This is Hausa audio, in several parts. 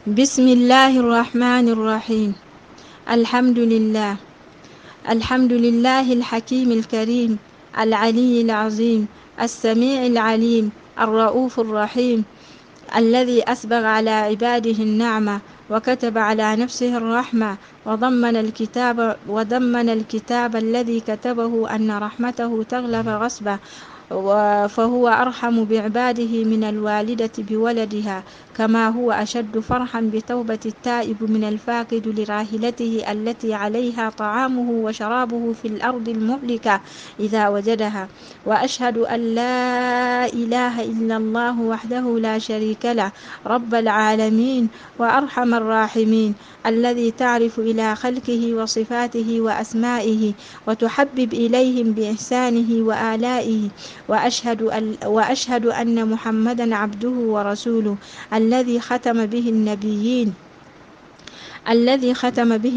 بسم الله الرحمن الرحيم. الحمد لله، الحمد لله الحكيم الكريم العلي العظيم السميع العليم الرؤوف الرحيم، الذي أسبغ على عباده النعمة وكتب على نفسه الرحمة، وضمن الكتاب الذي كتبه أن رحمته تغلب غصبه، فهو أرحم بعباده من الوالدة بولدها، كما هو أشد فرحا بتوبة التائب من الفاقد لراحلته التي عليها طعامه وشرابه في الأرض المهلكة إذا وجدها. وأشهد أن لا إله إلا الله وحده لا شريك له، رب العالمين وأرحم الراحمين، الذي تعرف إلى خلقه وصفاته وأسمائه وتحبب إليهم بإحسانه وآلائه. وأشهد أن محمدا عبده ورسوله الذي ختم به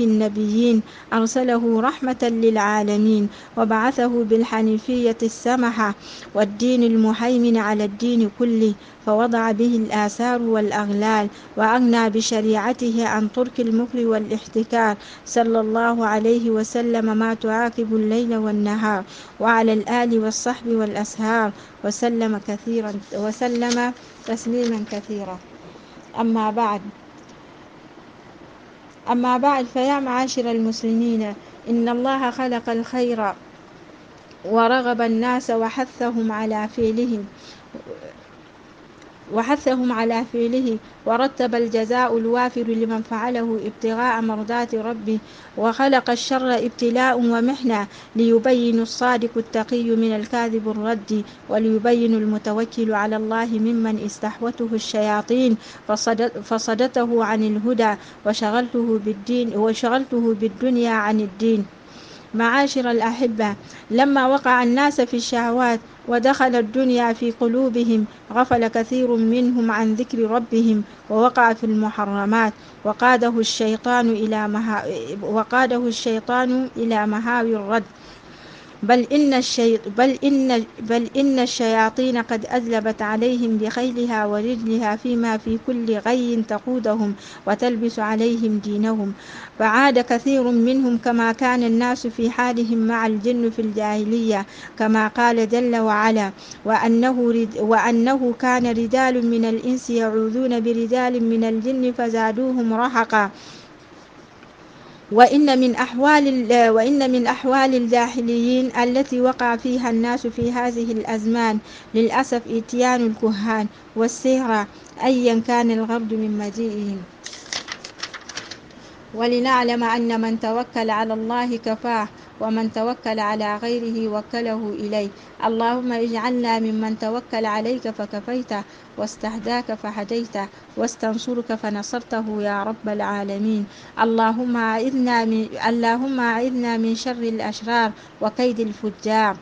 النبيين، أرسله رحمة للعالمين، وبعثه بالحنيفية السمحة والدين المهيمن على الدين كله، فوضع به الآثار والأغلال، وأغنى بشريعته عن ترك المكر والاحتكار، صلى الله عليه وسلم ما تعاقب الليل والنهار، وعلى الآل والصحب والأسهار، وسلم تسليما كثيرا. أما بعد، فيا معاشر المسلمين، إن الله خلق الخير ورغب الناس وحثهم على فعله، ورتب الجزاء الوافر لمن فعله ابتغاء مرضات ربه، وخلق الشر ابتلاء ومحنة ليبين الصادق التقي من الكاذب الرد، وليبين المتوكل على الله ممن استحوته الشياطين فصدته عن الهدى وشغلته بالدنيا عن الدين. معاشر الأحبة، لما وقع الناس في الشهوات ودخل الدنيا في قلوبهم، غفل كثير منهم عن ذكر ربهم ووقع في المحرمات، وقاده الشيطان إلى مهاوي الرد. بل إن الشياطين قد أذلبت عليهم بخيلها ورجلها فيما في كل غي تقودهم وتلبس عليهم دينهم. فعاد كثير منهم كما كان الناس في حالهم مع الجن في الجاهلية، كما قال جل وعلا: وأنه كان رجال من الإنس يعوذون برجال من الجن فزادوهم رهقا. وإن من أحوال الجاهليين التي وقع فيها الناس في هذه الأزمان للأسف إتيان الكهان والسهرة أيا كان الغرض من مجيئهم. ولنعلم أن من توكل على الله كفاه، ومن توكل على غيره وكله إليه. اللهم اجعلنا ممن توكل عليك فكفيته، واستهداك فهديته، واستنصرك فنصرته يا رب العالمين. اللهم أعذنا من شر الأشرار وكيد الفجار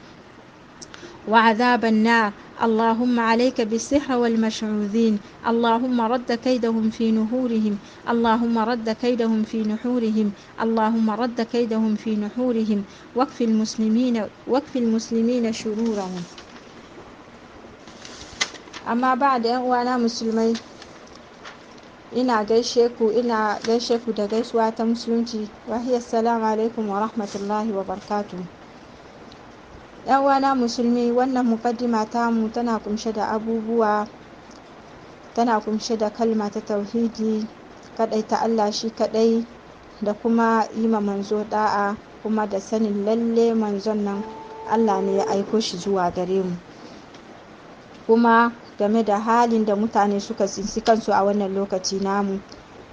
وعذاب النار. اللهم عليك بالسحر والمشعوذين. اللهم رد كيدهم في نحورهم. اللهم رد كيدهم في نحورهم. اللهم رد كيدهم في نحورهم. واكف المسلمين شرورهم. Amma ba da yan uwana musulmai, ina gaishe ku da gaisuwa ta musulunci, wa hiya assalamu alaikum wa rahmatullahi wa barakatuh. Yan uwana musulmi, wannan mukaddima tamu tana kumshe da abubuwa, tana kumshe da kalma ta tauhidi, kadai ta Allah shi kadai, da kuma yi ma manzo da'a, kuma da sanin lalle manzon nan Allah ne ya aiko shi zuwa gare mu. Kuma game da halin da mutane suka tsinci kansu a wannan lokaci namu,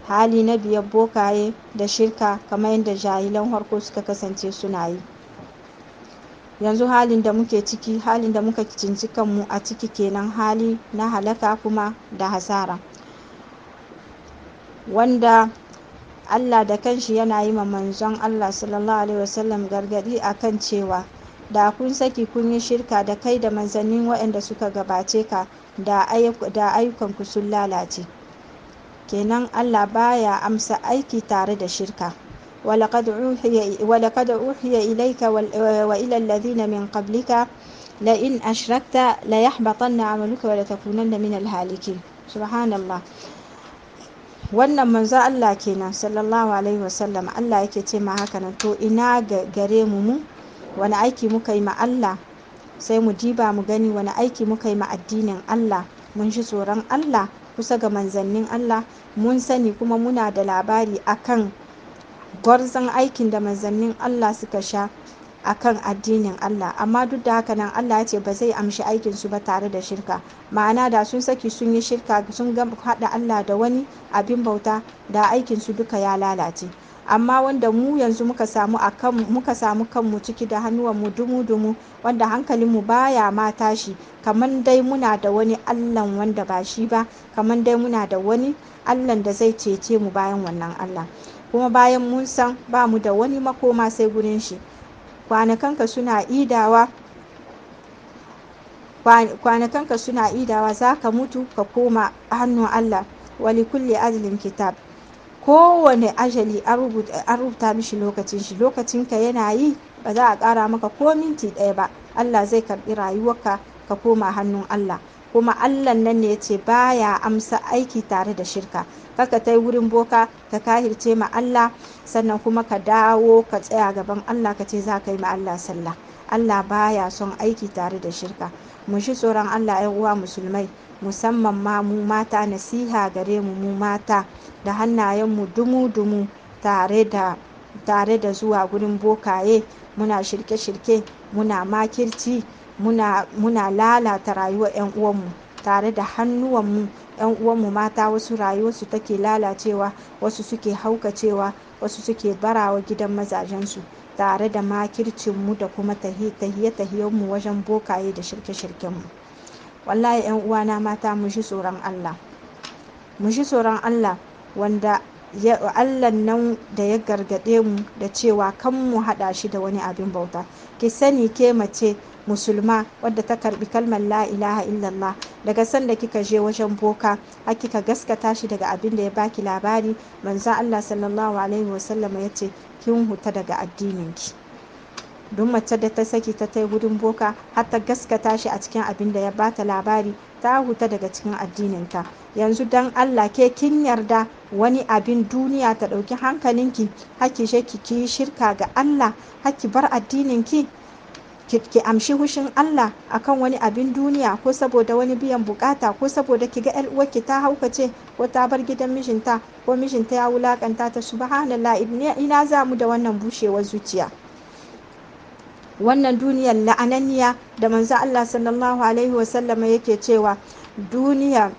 hali na biyar bokaye da shirka, kamar yadda jahilan harko suka kasance suna yi. Yanzu halin da muke ciki, halin da muka cinci kanmu a ciki kenan, hali na halaka kuma da hasara, wanda Allah da kanshi yana yi ma manzon Allah sallallahu alaihi wasallam gargadi akan cewa da kun saki kun yi shirka da kai da manzannin waɗanda suka gabace ka, da ayyukanku sun lalace. Kenan Allah baya amsa aiki tare da shirka. ولقد أوحي إليك وإلى الذين من قبلك لئن أشركت ليحبطن عملك ولتكونن من الهالكين. سبحان الله. Wannan manzo Allah kenan sallallahu alaihi wasallam, Allah yake ce ma haka nan. To ina gare mu, mu wani aiki muka yi ma Allah? Sai mu diba mu gani wani aiki muka yi ma addinin Allah. Mun ji tsoron Allah kusa ga manzannin Allah, mun sani kuma muna da labari akan gwarzon aikin da manzannin Allah suka sha akan addinin Allah. Amma duk da haka nan Allah ya ce ba zai amshi aikin su ba tare da shirka. Ma'ana da sun saki sun yi shirka, sun ga haɗa Allah da wani abin bauta, da aikin su duka ya lalace. Amma wanda mu yanzu muka samu akan muka samu kanmu ciki da hannuwan mu dumu dumu, wanda hankalin mu baya ma tashi, kaman dai muna da wani Allahn wanda ba shi ba, kaman dai muna da wani Allahn da zai cece mu bayan wannan Allah. Kuma bayan mun san ba mu da wani makoma sai gurin shi. Kwanakanka suna idawa, kwanakanka suna idawa, za ka mutu ka koma hannun Allah. Wali kulli ajalin kitab, kowane ajali an rubuta mishi lokacin shi. Lokacinka yana yi, ba za a ƙara maka ko minti ɗaya ba. Allah zai karɓi rayuwarka ka koma hannun Allah. Kuma Allah nan ne ya ce baya amsa aiki tare da shirka. Kaka tai wurin boka ka kahirce ma Allah, sannan kuma ka dawo ka tsaya gaban Allah ka ce za ka yi ma Allah sallah. Allah baya son aiki tare da shirka. Mu ji tsoron Allah 'yan uwa musulmai, musamman ma mu mata. Nasiha gare mu mu mata da hannayenmu dumu-dumu tare da zuwa gurin bokaye, muna shirke-shirke, muna makirci, muna lalata rayuwar 'yan uwanmu tare da hannuwanmu. 'Yan uwanmu mata, wasu rayuwarsu take lalacewa, wasu suke haukacewa, wasu suke barawa gidan mazajensu tare da makircinmu da kuma tahiye-tahiyenmu wajen bokaye da shirke-shirkenmu. Wallahi 'yan uwana mata, mu ji tsoron Allah, mu ji tsoron Allah, wanda Allah nan da ya gargaɗe mu da cewa kan mu haɗa shi da wani abin bauta. Ki sani ke mace musulma wadda ta karbi kalmar la ilaha illallah, daga sanda kika je wajen boka har kika gaskata shi daga abin da ya baki labari, manzon Allah sallallahu alaihi wasallam ya ce kin huta daga addininki. Duk mace da ta saki ta tai wurin boka har ta gaskata shi a cikin abin da ya bata labari, ta huta daga cikin addininta. Yanzu dan Allah, ke kin yarda wani abin duniya ta ɗauki hankalinki har ki je ki yi shirka ga Allah, har ki bar addininki, ki amshi hushin Allah akan wani abin duniya, ko saboda wani biyan bukata, ko saboda ki ga 'yar uwarki ta haukace, ko ta bar gidan mijinta, ko mijinta ya wulakanta ta? Subhanallah, ina za mu da wannan bushewar zuciya? Wannan duniyar la'ananniya da manzo Allah sallallahu alaihi wasallam yake cewa duniya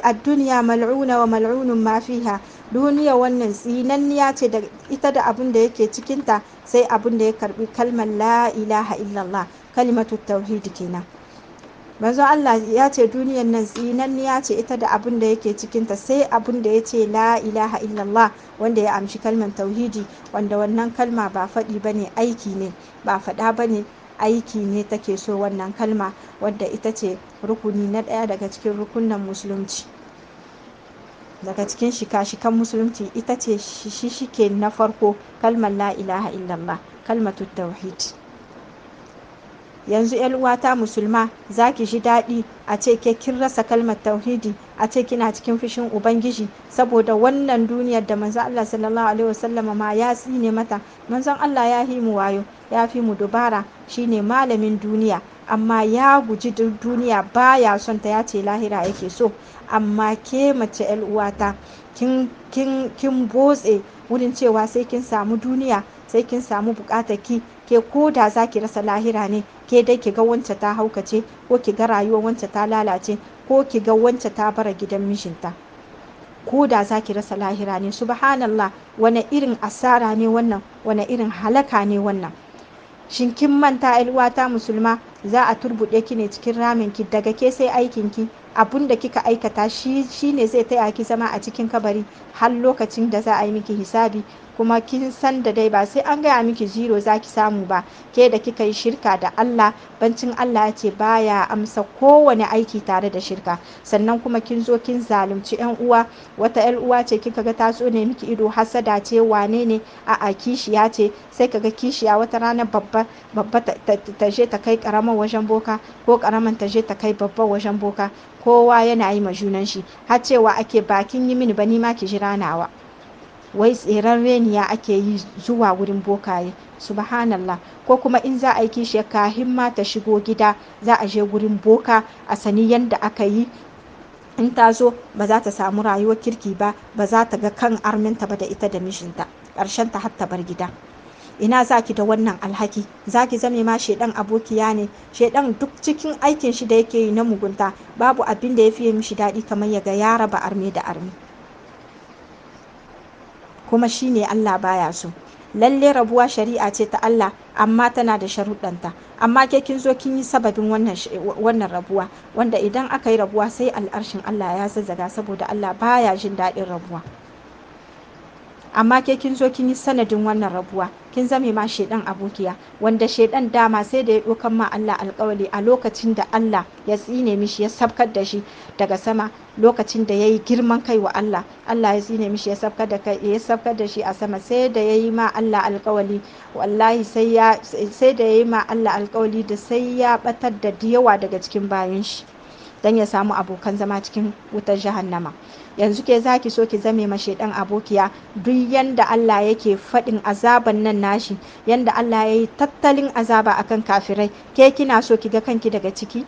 ad-dunya mal'una wa mal'unun ma fiha. Duniya wannan tsinanniya ce da ita da abin da yake cikinta, sai abin da ya karbi kalmar la ilaha illallah, kalimatu tauhid kenan. Manzo Allah ya ce duniyar nan tsinanniya ce, ita da abin da yake cikinta, sai abin da ya ce la ilaha illallah, wanda ya amshi kalmar tauhidi, wanda wannan kalma ba faɗi ba ne, aiki ne, ba faɗa ba ne, aiki ne take so. Wannan kalma wadda ita ce rukuni na ɗaya daga cikin rukunan musulunci, daga cikin shika-shikan musulunci, ita ce shi shike na farko, kalmar la ilaha illallah, kalmatu tauhid. Yanzu 'yar uwata musulma, za ki ji daɗi a ce ke kin rasa kalmar tauhidi, a ce kina cikin fushin Ubangiji saboda wannan duniyar da manzon Allah sallallahu alaihi wasallam ma ya tsine mata? Manzon Allah ya fi mu wayo, ya fi mu dubara, shine malamin duniya, amma ya guji duniya, baya son ta, ya ce lahira yake so. Amma ke mace 'yar uwata, kin botse wurin cewa sai kin samu duniya, sai kin samu bukatar ki. Ke ko da za ki rasa lahira ne, ke dai ki ga wance ta haukace, ko ki ga rayuwar wance ta lalace, ko ki ga wance ta bara gidan mijinta, ko da za ki rasa lahira ne. Subhanallah, wane irin asara ne wannan? Wane irin halaka ne wannan? Shin kin manta, uwata musulma, za a turbuɗe ki ne cikin ramin ki, daga ke sai aikin ki? Abun da kika aikata shi shine zai taya ki zama a cikin kabari har lokacin da za a yi miki hisabi. Kuma kin san da dai ba sai an gaya miki zero za ki samu ba, ke da kika yi shirka da Allah, bancin Allah ya ce baya amsa kowane aiki tare da shirka. Sannan kuma kin zo kin zalunci 'yan uwa. Wata 'yar uwa ce kika ga ta tsone miki ido, hasada ce, wane ne, a'a, kishiya ce. Sai kaga kishiya wata rana babba babba ta je ta kai karamar wajen boka, ko karaman ta je ta kai babban wajen boka. Kowa yana yi ma junan shi, har cewa ake bakin yi mini ba, ni ma ki jira nawa. Wai tseren reniya ake yi zuwa wurin bokaye, subhanallah. Ko kuma in za a yi kishiya, kahin ma ta shigo gida za a je gurin boka a sani yanda aka yi. In ta zo ba za ta samu rayuwar kirki ba, ba za ta ga kan arminta ba da ita da mijinta, ƙarshen ta har ta bar gida. Ina za ki da wannan alhaki? Za ki zame ma shedan abokiya ne. Shedan duk cikin aikin shi da yake yi na mugunta, babu abin da ya fiye mishi daɗi kamar ya ga ya raba arme da arme. Kuma shi ne Allah baya so. Lalle rabuwa shari'a ce ta Allah, amma tana da sharuɗanta. Amma ke kin zo kin yi sababin wannan rabuwa, wanda idan aka yi rabuwa sai al'arshin Allah ya zazzaga, saboda Allah baya jin daɗin rabuwa. Amma ke kin zo kin yi sanadin wannan rabuwa, kin zame ma shedan abokiya, wanda shedan dama sai da ya ɗaukan ma Allah alƙawali a lokacin da Allah ya tsine mishi ya sabkar da shi daga sama, lokacin da ya yi girman kai wa Allah, Allah ya tsine mishi ya sabkar da kai, ya sabkar da shi a sama. Sai da ya yi ma Allah alƙawali, wallahi sai da ya yi ma Allah alƙawali da sai ya batar da yawa daga cikin bayan shi, dan ya samu abokan zama cikin wutar jahannama. Yanzu ke zaki so ki zame ma shedan abokiya? Duk yanda Allah yake faɗin azaban nan nashi, yanda Allah ya yi tattalin azaba akan kafirai, ke kina so ki ga kanki daga ciki?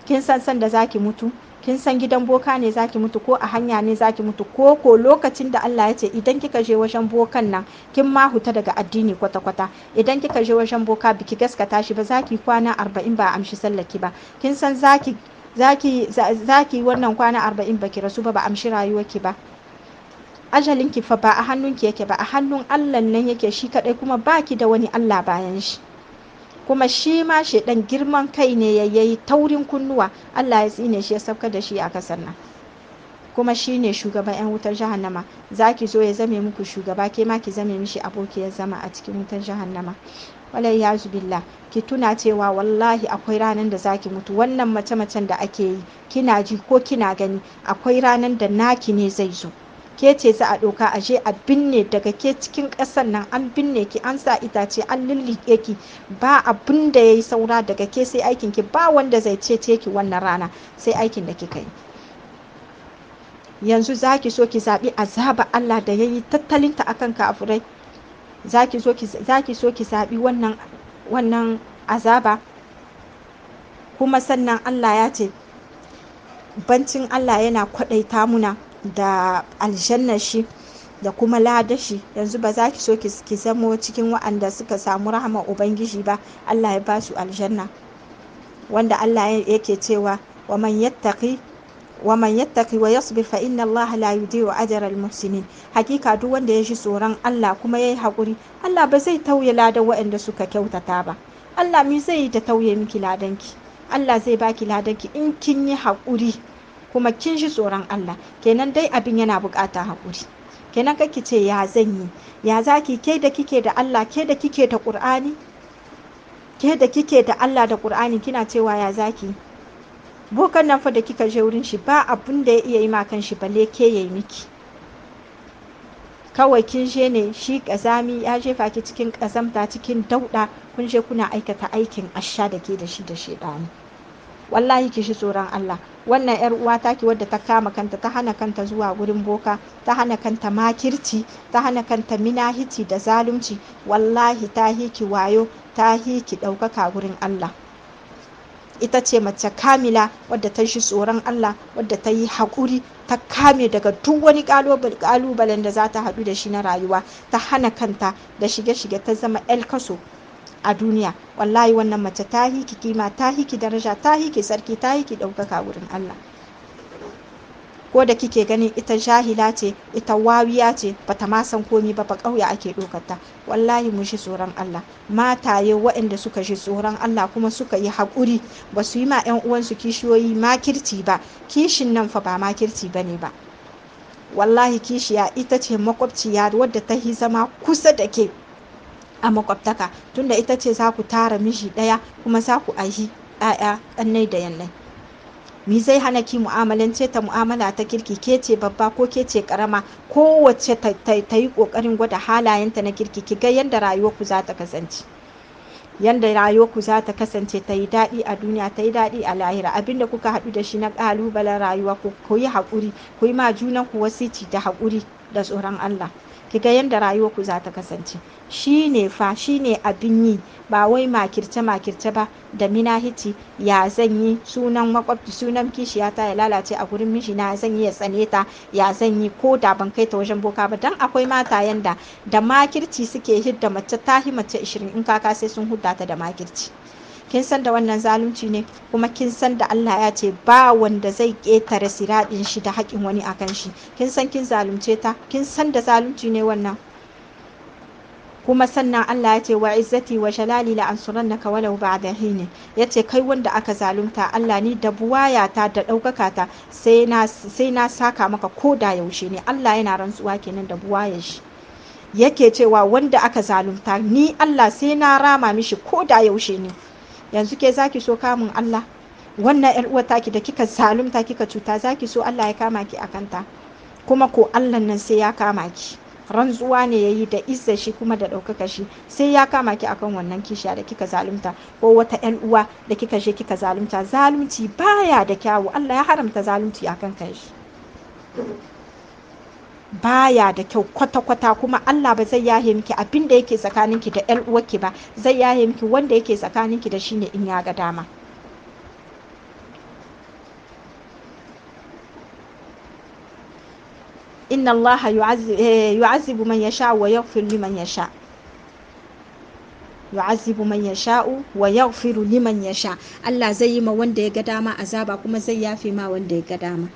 Kin san san da zaki mutu? Kin san gidan boka ne zaki mutu, ko a hanya ne zaki mutu, ko ko lokacin da Allah ya ce idan kika je wajen bokan nan kin ma huta daga addini kwata-kwata, idan kika je wajen boka biki gaskata shi ba, zaki kwana 40 ba a amshi sallaki ba. Kin san zaki wannan kwana 40 baki rasu ba, ba amshi rayuwarki ba. Ajalinki fa ba a hannunki yake ba, a hannun Allah nan yake shi kadai, kuma baki da wani Allah bayan shi. Kuma shi ma shedan girman kai ne yayi taurin kunnuwa, Allah ya tsine shi ya saukar da shi a kasar nan. Kuma shi ne shugaban 'yan wutar jahannama. Zaki zo ya zame muku shugaba, ke ma ki zame mishi abokiyar zama a cikin wutar jahannama. Walai ya billah. Ki tuna cewa wallahi akwai ranar da zaki mutu. Wannan mace-macen da ake yi, kina ji ko kina gani, akwai ranar da naki ne zai zo. Ke ce za a ɗauka a je a binne daga ke cikin ƙasar nan, an binne ki, an sa itace an lullike ki, ba abin da ya yi saura daga ke sai aikin ki. Ba wanda zai cece ki wannan rana sai aikin da kika yi. Yanzu zaki so ki zaɓi azaba Allah da ya yi tattalinta akan kafurai? Zaki so ki zaɓi wannan azaba? Kuma sannan Allah ya ce, bancin Allah yana kwaɗaita muna da aljannar shi da kuma ladashi, yanzu ba za ki so ki zamo cikin waɗanda suka samu rahama Ubangiji ba, Allah ya ba su aljanna, wanda Allah yake cewa wa man yattaqi wa man yattaqi wa yasbir fa inna Allah la yudi'u ajra al-muhsinin. Hakika duk wanda ya ji tsoron Allah kuma yayi hakuri, Allah ba zai tauye ladan waɗanda suka kyautata ba. Allah mi zai yi ta tauye miki ladanki? Allah zai baki ladanki in kin yi hakuri kuma kin ji tsoron Allah. Kenan dai abin yana buƙatar hakuri. Kenan kake ce ya zan yi, ya zaki, ke da kike da Allah, ke da kike da Qur'ani, ke da kike da Allah da Qur'ani, kina cewa ya zaki? Bokan nan fa da kika je wurin shi ba abun da ya iya yi ma kan shi, balle ke yayi miki. Kawai kin je ne shi kazami ya jefa ki cikin kazamta, cikin dauda, kun je kuna aikata aikin asha da ke da shi da shedani. Wallahi ki shi tsoron Allah. Wannan yar uwa taki wadda ta kama kanta, ta hana kanta zuwa gurin boka, ta hana kanta makirci, ta hana kanta minahici da zalunci, wallahi ta hiki wayo, ta hiki ɗaukaka gurin Allah. Ita ce mace kamila wadda ta shi tsoron Allah, wadda ta yi haƙuri, ta kame daga duk wani ƙalubalen da za ta haɗu da shi na rayuwa, ta hana kanta da shige-shige, ta zama el kaso a duniya. Wallahi wannan mace ta hiki kima, ta hiki daraja, ta hiki sarki, ta hiki ɗaukaka wurin Allah. Ko da kike ganin ita jahila ce, ita wawiya ce, bata ma san komi ba, ba ƙauye ake ɗaukarta. Wallahi mu ji tsoron Allah. Mataye waɗanda suka ji tsoron Allah kuma suka yi haƙuri, ba su yi ma 'yan uwansu kishiyoyi makirci ba. Kishin nan fa ba makirci bane ba. Wallahi kishiya ita ce makwabciya wadda ta yi zama kusa da ke a makwabtaka, tunda ita ce za ku tara miji ɗaya kuma za ku aihi 'ya'ya, ƙannai da yannai. Mi zai hana ki mu'amalance ta mu'amala ta kirki? Ke ce babba ko ke ce karama, kowace ta yi kokarin gwada halayenta na kirki, ki ga yadda rayuwarku za ta kasance. Yanda rayuwarku za ta kasance ta yi daɗi a duniya, ta yi daɗi a lahira. Abinda kuka haɗu da shi na ƙalubalen rayuwa, ku yi haƙuri, ku yi ma junanku wasici da haƙuri da tsoron Allah. Kiga yanda rayuwarku za ta kasance. Shi ne fa, shi ne abin yi, ba wai makirce makirce ba da minahici. Ya zan yi sunan makwabci, sunan kishiyata ya lalace a gurin mijina, ya zan yi ya tsane ta, ya zan yi ko da ban kai ta wajen boka ba. Dan akwai mata yanda da makirci suke hidda mace, ta hi mace 20 in kaka sai sun hudda ta da makirci. Kin san da wannan zalunci ne, kuma kin san da Allah ya ce ba wanda zai ƙetare siraɗin shi da haƙin wani akan shi. Kin san kin zalunce ta, kin san da zalunci ne wannan. Kuma sannan Allah ya ce wa izzati wa jalali la ansurannaka walau ba'da hini. Yace kai wanda aka zalunta, Allah ni da buwayata da ɗaukaka ta sai na saka maka ko da yaushe ne. Allah yana rantsuwa kenan da buwayar shi, yake cewa wanda aka zalunta ni Allah sai na rama mishi ko da yaushe ne. Yanzu ke zaki so kamun Allah? Wannan yar uwar taki da kika zalunta kika cuta, zaki so Allah ya kama ki akanta? Kuma ko Allah nan sai ya kama ki. Rantsuwa ne yayi da izza shi kuma da ɗaukaka shi, sai ya kama ki akan wannan kishiya da kika zalunta ko wata yar uwa da kika je kika zalunta. Zalunci baya da kyawu, Allah ya haramta zalunci akan kanshi, baya da kyau kwata-kwata. Kuma Allah ba zai yahe miki abin da yake tsakaninki da ƴar uwarki ba, zai yahe miki wanda yake tsakaninki da shi ne in ya ga dama. Inna Allah yu'azzibu man yasha wa yaghfiru liman yasha. Yu'azzibu man yasha'u wa yaghfiru liman yasha. Allah zai yi ma wanda ya ga dama azaba, kuma zai yafe ma wanda ya ga dama.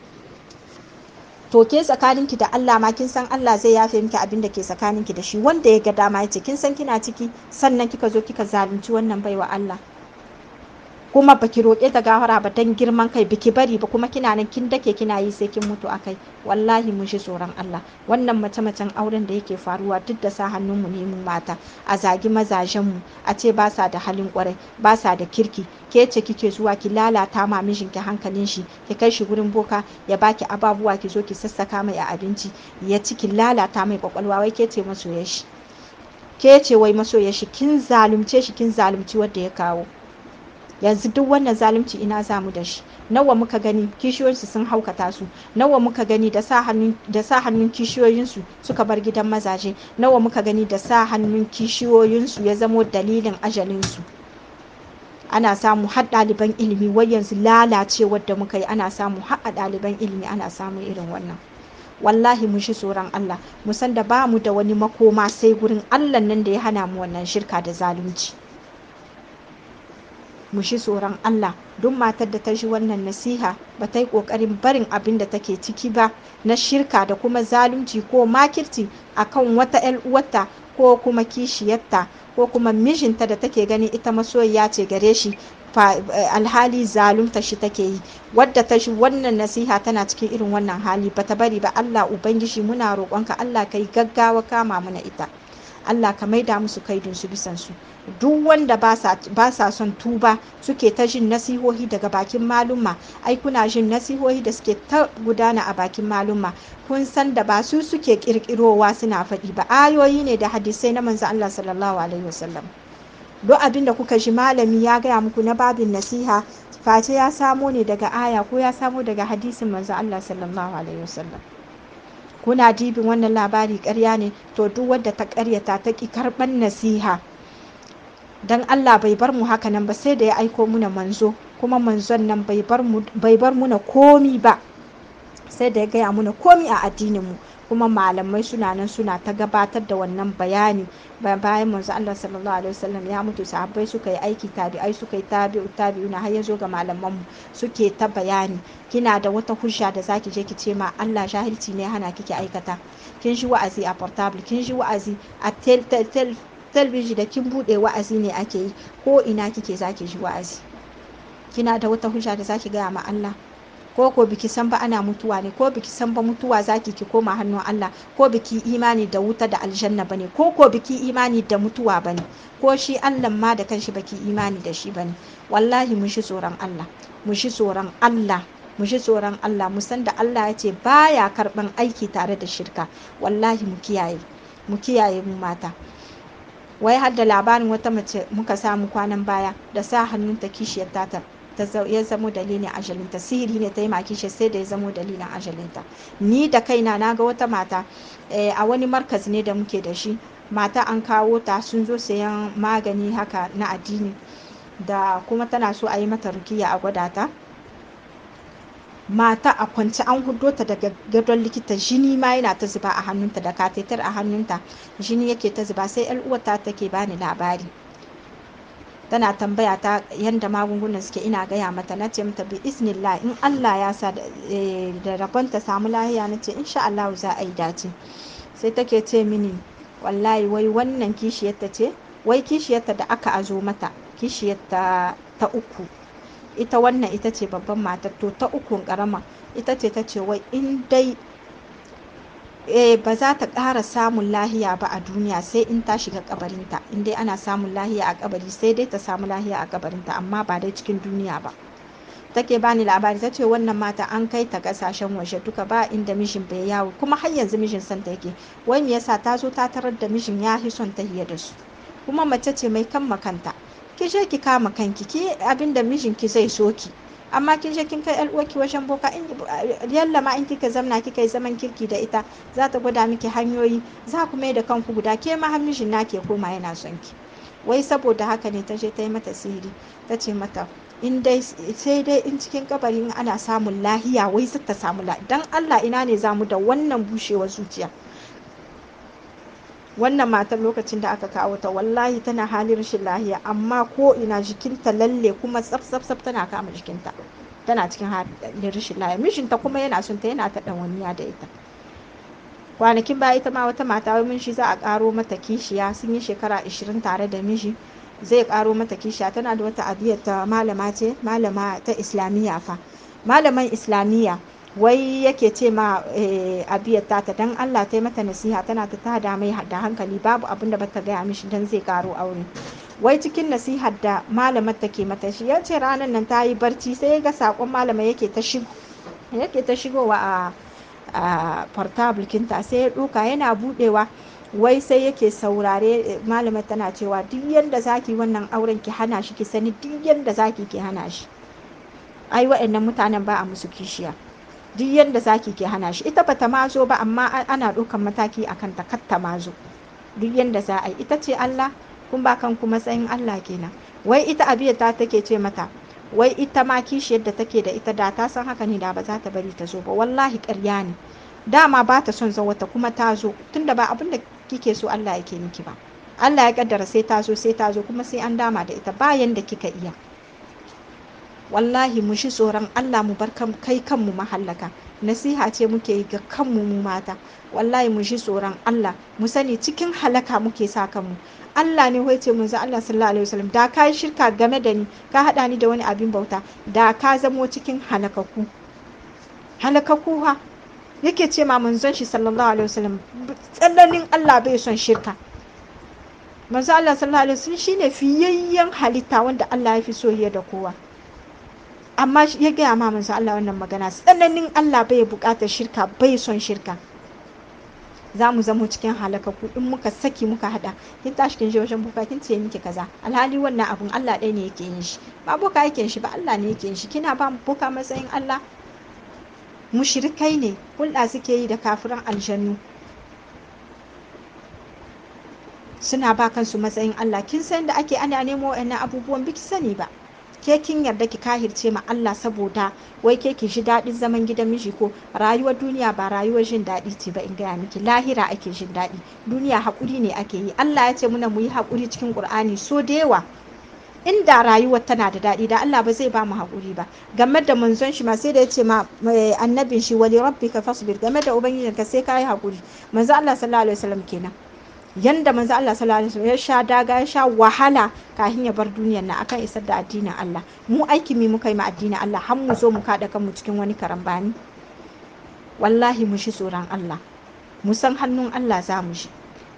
To ke tsakaninki da Allah ma kin san Allah zai yafe miki abin da ke tsakaninki da shi wanda ya ga dama. Yace kin san kina ciki, sannan kika zo kika zalunci wannan baiwa Allah, kuma baki roƙe ta gafara ba dan girman kai, biki bari ba, kuma kina nan kin dake kina yi sai kin mutu akai. Wallahi mun shi tsoron Allah. Wannan mace-macen auren da yake faruwa duk da sa hannun mu ne mu mata. A zagi mazajen mu, a ce ba sa da halin kwarai, ba sa da kirki. Ke ce kike zuwa ki lalata ma mijinki hankalin shi, ki kai shi gurin boka ya baki ababuwa, ki zo ki sassaka mai a abinci ya ci, ki lalata mai kwakwalwa. Wai ke ce masoyar shi, ke ce wai masoyar shi, kin zalunce shi, kin zalunci wanda ya kawo. Yanzu duk wannan zalunci ina zamu da shi? Nawa muka gani kishiyoyinsu sun haukata su, nawa muka gani da sa hannun kishiyoyinsu suka bar gidan mazaje, nawa muka gani da sa hannun kishiyoyinsu ya zamo dalilin ajalinsu. Ana samu har ɗaliban ilimi, wai yanzu lalacewar da muka yi ana samu har a ɗaliban ilimi ana samun irin wannan. Wallahi mun shi tsoron Allah, mu san da ba mu da wani makoma sai gurin Allah nan da ya hana mu wannan shirka da zalunci. Mu shi tsoron Allah. Duk matar da ta ji wannan nasiha ba ta yi ƙoƙarin barin abin da take ciki ba na shirka da kuma zalunci ko makirci akan wata 'yar uwarta ko kuma kishiyarta ko kuma mijinta da take gani ita masoyiya ce gare shi, alhali zalunta shi take yi. Wadda ta ji wannan nasiha tana cikin irin wannan hali ba ta bari ba, Allah Ubangiji muna roƙonka, Allah kai gaggawa kama mana ita. Allah ka maida musu kaidin su bisan su. Duk wanda ba sa son tuba suke ta jin nasihohi daga bakin malumma, ai kuna jin nasihohi da suke ta gudana a bakin malumma, kun san da ba su suke kirkirowa suna faɗi ba, ayoyi ne da hadisai na manzo Allah sallallahu alaihi wasallam. Duk abin da kuka ji malami ya gaya muku na babin nasiha, face ya samo ne daga aya ko ya samo daga hadisin manzo Allah sallallahu alaihi wasallam. Kuna dibin wannan labari ƙarya ne, to duk wadda ta ƙaryata ta ƙi karɓar nasiha, dan Allah bai bar mu haka nan ba sai da ya aiko muna manzo, kuma manzon nan bai bar muna komi ba sai da ya gaya muna komi a addinin mu. Kuma malamai suna nan suna ta gabatar da wannan bayani. Bayan manzo Allah sallallahu alaihi wasallam ya mutu, sahabbai suka yi aiki, tabi'ai suka yi, tabi'u tabi'una, har ya zo ga malaman mu suke ta bayani. Kina da wata hujja da zaki je ki ce ma Allah jahilci ne hana kike aikata? Kin ji wa'azi a portable, kin ji wa'azi a talbiji, da kin bude wa'azi ne ake yi, ko ina kike zaki ji wa'azi. Kina da wata hujja da zaki gaya ma Allah? Ko ko biki san ba ana mutuwa ne, ko biki san ba mutuwa zaki ki koma hannun Allah, ko biki imani da wuta da aljanna bane, ko ko biki imani da mutuwa bane, ko shi Allah ma da kanshi baki imani da shi bane. Wallahi mun shi tsoron Allah, mun shi tsoron Allah, mu shi tsoron Allah, mu san da Allah ya ce baya karban aiki tare da shirka. Wallahi mu kiyaye, mu kiyaye mu mata. Wai har da labarin wata mace muka samu kwanan baya da sa hannunta kishiyar tata ya zamo dalilin ajalinta. Sihiri ne ta yi ma kishiyar sai da ya zamo dalilin ajalinta. Ni da kaina na ga wata mata a wani markaz ne da muke da shi, mata an kawo ta sun zo sayan magani haka na addini, da kuma tana so a yi mata rukiya a gwada ta. Mata a kwance an hudo ta daga gadon likita, jini ma yana ta zuba a hannunta, da katetar a hannunta jini yake ta zuba. Sai yar uwarta take bani labari, tana tambaya ta yanda magungunan suke. Ina gaya mata, na ce mata bi iznillah in Allah ya sa da rabon ta samu lahiya, na ce insha Allah za a yi dace. Sai take ce mini wallahi wai wannan kishiyarta ce, wai kishiyarta da aka azo mata, kishiyarta ta uku, ita wannan ita ce babban matar, to ta ukun karama ita ce ta ce wai in dai ba za ta ƙara samun lahiya ba a duniya sai in ta shiga kabarinta. In dai ana samun lahiya a kabari sai dai ta samu lahiya a kabarinta, amma ba dai cikin duniya ba. Take bani labari ta ce wannan mata an kai ta kasashen waje duka ba inda mijin bai yawo, kuma har yanzu mijin son ta yake. Wai me yasa ta zo ta tarar da mijin ya fi son ta hiye da su? Kuma mace ce mai kan makanta, ki je ki kama kanki, ki abinda mijinki zai so ki, amma kin je kin kai yar uwarki wajen boka. In yalla ma in kika zamna kika yi zaman kirki da ita, za ta gwada miki hanyoyi, za ku mai da kanku guda, ke ma har mijin naki ya koma yana son ki. Wai saboda haka ne ta je ta yi mata sihiri, ta ce mata in dai sai dai in cikin kabari in ana samun lahiya wai za ta samu lahiya. Dan Allah ina ne zamu da wannan bushewar zuciya? Wannan matar lokacin da aka kawo ta wallahi tana halin rashin lahiya, amma ko ina jikinta lalle kuma tsaf tsaf tsaf tana kama jikinta, tana cikin halin rashin lahiya. Mijinta kuma yana son ta, yana ta ɗawainiya da ita. Kwanakin baya ita ma wata mata wai mun shi za a karo mata kishiya, sun yi shekara 20 tare da miji, zai karo mata kishiya. Tana da wata abiyar ta malama ce, malama ta islamiyya fa, malaman islamiyya. Wai yake ce ma abiyar tata dan Allah ta yi mata nasiha, tana ta tada mai da hankali, babu abin da bata gaya mishi dan zai karo aure. Wai cikin nasihar da malamar take mata, shi ya ce ranar nan ta yi barci sai ya ga sakon malama yake ta shigowa a portable kinta, sai ya ɗauka yana budewa. Wai sai yake saurare malamar tana cewa duk yanda zaki wannan auren ki hana shi, ki sani duk yanda zaki ki hana shi, ai wa'annan mutanen ba a musu kishiya, duk yanda zaki ki hana shi. Ita bata ma zo ba, amma ana ɗaukan mataki akan ta katta ma zo, duk yanda za a yi. Ita ce Allah, kun ba kanku matsayin Allah kenan. Wai ita abiya ta take ce mata wai ita ma kishiyar da take da ita da ta san haka ne da ba za ta bari ta zo ba. Wallahi ƙarya ne, dama ba ta son zawata kuma ta zo, tunda ba abin da kike so Allah yake miki ba. Allah ya kaddara sai ta zo, sai ta zo kuma sai an dama da ita bayan da kika iya. Wallahi mu shi tsoron Allah, mu bar kai kanmu mahallaka. Nasiha ce muke yi ga kanmu mu mata, wallahi mu shi tsoron Allah, mu sani cikin halaka muke sa kanmu. Allah ne wai ce manzo Allah sallallahu alaihi wasallam da ka shirka game da ni, ka hada ni da wani abin bauta, da ka zamo cikin halakaku. Halakaku ha yake ce ma manzon shi sallallahu alaihi wasallam, tsananin Allah bai son shirka. Manzo Allah sallallahu alaihi wasallam shine fiyayyen halitta wanda Allah ya fi so da kowa. Amma ya gaya ma manzo Allah wannan magana, tsananin Allah bai bukatar shirka, bai son shirka. Za mu zamo cikin halakaku in muka saki muka hada. Kin tashi kin je wajen boka kin ce miki kaza, alhali wannan abun Allah ɗaya ne yake yin shi, ba boka yake yin shi ba, Allah ne yake yin shi. Kina ba boka matsayin Allah? Mushrikai ne, hulɗa suke yi da kafiran aljannu, suna ba kansu matsayin Allah. Kin san da ake ana nemo wa'annan abubuwan biki sani ba. Ke kin yarda ki kahirce ma Allah saboda wai ke ki ji daɗin zaman gidan miji? Ko rayuwar duniya ba rayuwar jin daɗi ce ba, in gaya miki lahira ake jin daɗi, duniya haƙuri ne ake yi. Allah ya ce muna mu yi haƙuri cikin Ƙur'ani so da yawa. Inda rayuwar tana da daɗi da Allah ba zai ba mu haƙuri ba. Game da manzon shi ma sai da ya ce ma annabin shi wali rabbika fasbir, game da ubangijinka sai ka yi haƙuri. Manzo Allah sallallahu alaihi wasallam kenan, yanda manzo Allah sallallahu alaihi wasallam ya sha daga, ya sha wahala kafin ya bar duniyar nan akan isar da addinin Allah. Mu aiki mi muka yi ma addinin Allah har mu zo mu kada kanmu cikin wani karambani? Wallahi mu shi tsoron Allah, mu san hannun Allah za mu shi.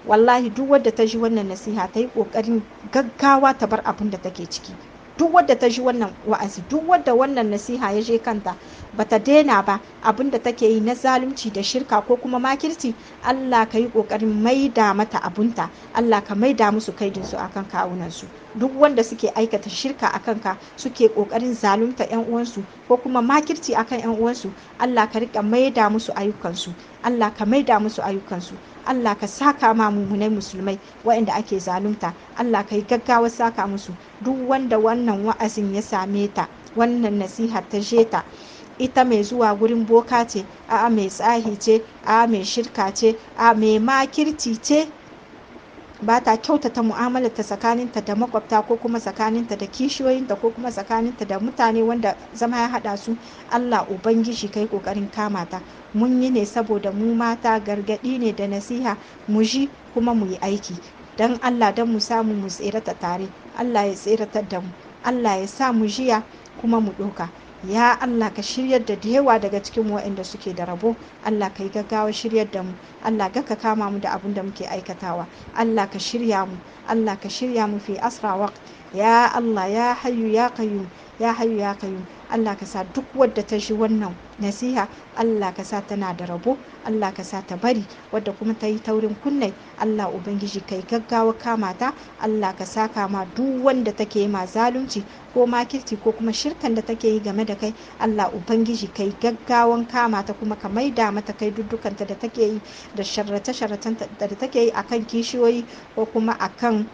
Wallahi duk wadda ta ji wannan nasiha ta yi kokarin gaggawa ta bar abin da take ciki. Duk wadda ta ji wannan wa'azi, duk wadda wannan nasiha ya je kanta, bata daina ba abinda take yi na zalunci da shirka ko kuma makirci, Allah ka yi kokarin maida mata abunta. Allah ka maida musu kaidinsu akan kawunansu. Duk wanda suke aikata shirka akan ka, suke kokarin zalunta yan uwansu ko kuma makirci akan yan uwansu, Allah ka rika maida musu ayyukansu. Allah ka maida musu ayyukansu. Allah ka saka ma mumunai musulmai waɗanda ake zalunta. Allah ka yi gaggawa saka musu. Duk wanda wannan wa'azin ya same ta, wannan nasiha ta je ta, ita mai zuwa gurin boka ce, a mai tsahi ce, a mai shirka ce, a mai makirci ce, ba ta kyautata mu'amalarta tsakaninta da makwabta ko kuma tsakaninta da kishiyoyinta ko kuma tsakaninta da mutane wanda zama ya haɗa su, Allah Ubangiji kai ƙoƙarin kama ta. Mun yi ne saboda mu mata gargaɗi ne da nasiha, mu ji kuma mu yi aiki don Allah, don mu samu mu tserata tare. Allah ya tseratar da mu. Allah ya sa mu jiya kuma mu ɗauka. Ya Allah, ka shiryar da yawa daga cikin waɗanda suke da rabo. Allah ka yi gaggawa shiryar da mu. Allah ga ka kama mu da abin da muke aikatawa. Allah ka shirya mu. Allah ka shirya mu fi asra waqt. Ya Allah, ya hayyu ya qayyum, ya hayyu ya qayyum. Allah ka sa duk wadda ta ji wannan nasiha, Allah ka sa tana da rabo. Allah ka sa ta bari. Wadda kuma ta yi taurin kunne, Allah Ubangiji kai gaggawa kama ta. Allah ka saka ma duk wanda take ma zalunci ko makirci ko kuma shirkan da take yi game da kai. Allah Ubangiji kai gaggawan kama ta, kuma ka maida mata kai duddukanta da take yi da sharrace sharracen da take yi akan kishiyoyi ko kuma akan